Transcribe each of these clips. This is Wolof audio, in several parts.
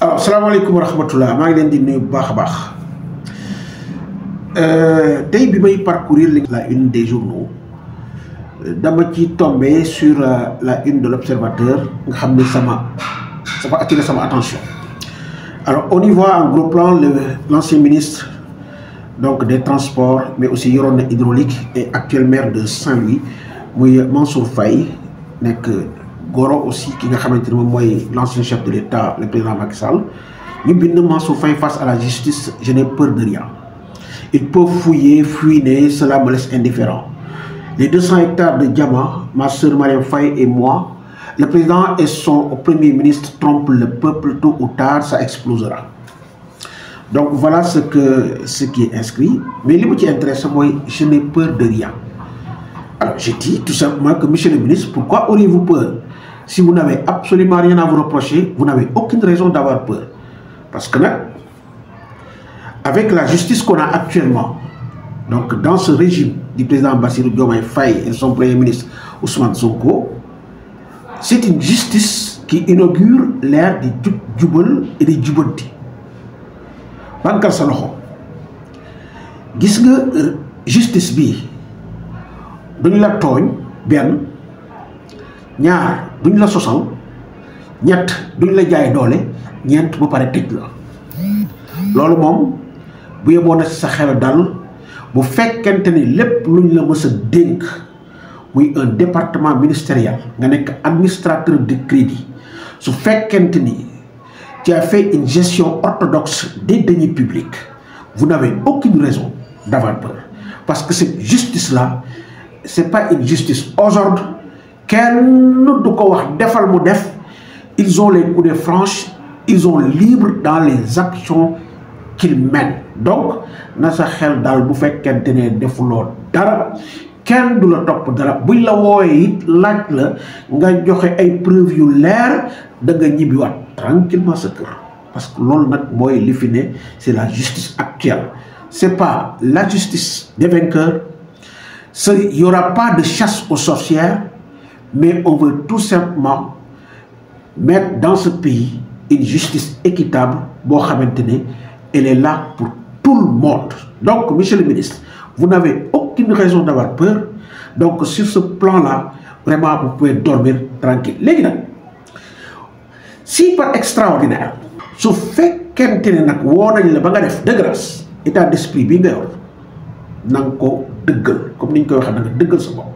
alors salaamaaleykum wa rahmatullah maa ngi leen di nuyu bu baax a baax tey bi may parcourir la une des journaux dama ci tombé sur la une de l'Observateur nga xam ne ça va attirer sama attention. Alors on y voit en gros plan l'ancien ministre donc des transports mais aussi yoroon na hydraulique et actuel maire de Saint-Louis muy Mansour Faye nekk goro aussi ki nga xamante ne moom mooy l'ancien chef de l'État le président Macky Sall ñu bind Mansour Faye face à la justice, je n'ai peur de rien. Il peut fouiller, fouiner, cela me laisse indifférent. Les 200 hectares de diamants, ma sœur Mariam Faye et moi, le président et son premier ministre trompent le peuple, tôt ou tard, ça explosera. Donc voilà ce qui est inscrit. Mais ce qui est intéressant, moi, je n'ai peur de rien. Alors j'ai dit tout simplement que monsieur le ministre, pourquoi auriez-vous peur? Si vous n'avez absolument rien à vous reprocher, vous n'avez aucune raison d'avoir peur. Parce que là, avec la justice qu'on a actuellement, donc dans ce régime du président Bassirou Diomaye Faye et son premier ministre Ousmane Sonko, c'est une justice qui inaugure l'ère du jubal et du jubanti. Bankal sa loxo gis nga justice bi duñ la tooñ benn ñaar duñ la sosal ñett duñ la jaay doole ñeent ba pare tëj la loolu moom bu yeboo na sa xel dal bu fekkente ni lépp luñ la mës a dénk muy un département ministériel nga nekk administrateur de crédit su fekkente ni tu as fait une gestion orthodoxe des deniers publics, vous n'avez aucune raison d'avoir peur. Parce que cette justice-là, ce n'est pas une justice aux ordres. Ils ont les coups de franche, ils sont libres dans les actions qu'ils mènent. Donc, nasa xel dal bu fekkente ne defuloo dara kenn du la topp dara buñ la wooyee it laaj la nga joxe ay preuves yu leer da nga ñibbiwaat tranquillement sa kër parce que loolu nag mooy li fi ne c'est la justice actuelle. C'est pas la justice des vainqueurs. Il y aura pas de chasse aux sorcières, mais on veut tout simplement mettre dans ce pays une justice équitable boo xamante ne elle est là pour tout le monde. Donc monsieur le ministre, vous n'avez aucune raison d'avoir peur. Donc sur ce plan-là, vraiment vous pouvez dormir tranquille. Léegi nag si par extraordinaire su fekkente ne nag woo nañ la ba nga def de grâce état d'esprit bi nga yor na nga ko dëggal comme ni ñu koy waxee na nga dëggal sa bopp.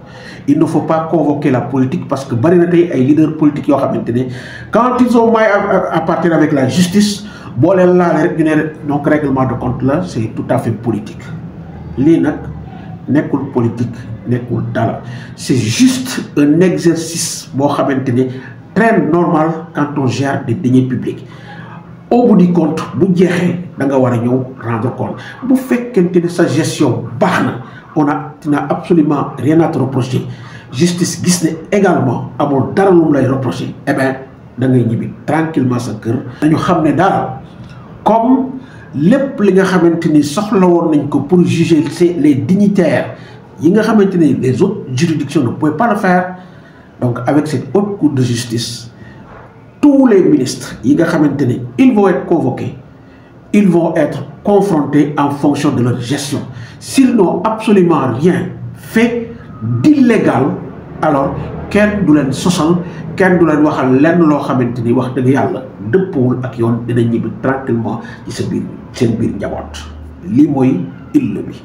Il ne faut pas convoquer la politique parce que bari na tey ay leaders politiques yoo xamante ne quand ils ont maille à partir avec la justice boo leen laale rek ñu ne donc règlement de compte là c'est tout à fait politique. Lii nag nekkul politique nekkul dara c'est juste un exercice boo xamante ne très normal quand on gère des deniers publics. Au bout du compte bu jeexee da nga war a ñëw rendre compte bu fekkente ne sa gestion baax na tu n'as absolument rien à te reprocher. Justice gis ne également amul dara lu mu lay reprocher, eh bien da ngay ñibbi tranquillement sa kër. dañu xam ne daal comme lépp li nga xamante ni soxla woon nañ ko pour juger les dignitaires yi nga xamante ni les autres juridictions ne pouvaient pas le faire. Donc avec cette haute cour de justice, tous les ministres yi nga xamante ni ils vont être convoqués, ils vont être confrontés en fonction de leur gestion. S'ils n'ont absolument rien fait d'illégal, alors kenn du leen sosal kenn du leen waxal lenn loo xamante ni wax dëgg yàlla dëppwul ak yoon dina ñibbi tranquillement ci sa biir seen biir njaboot. Lii mooy illa bi.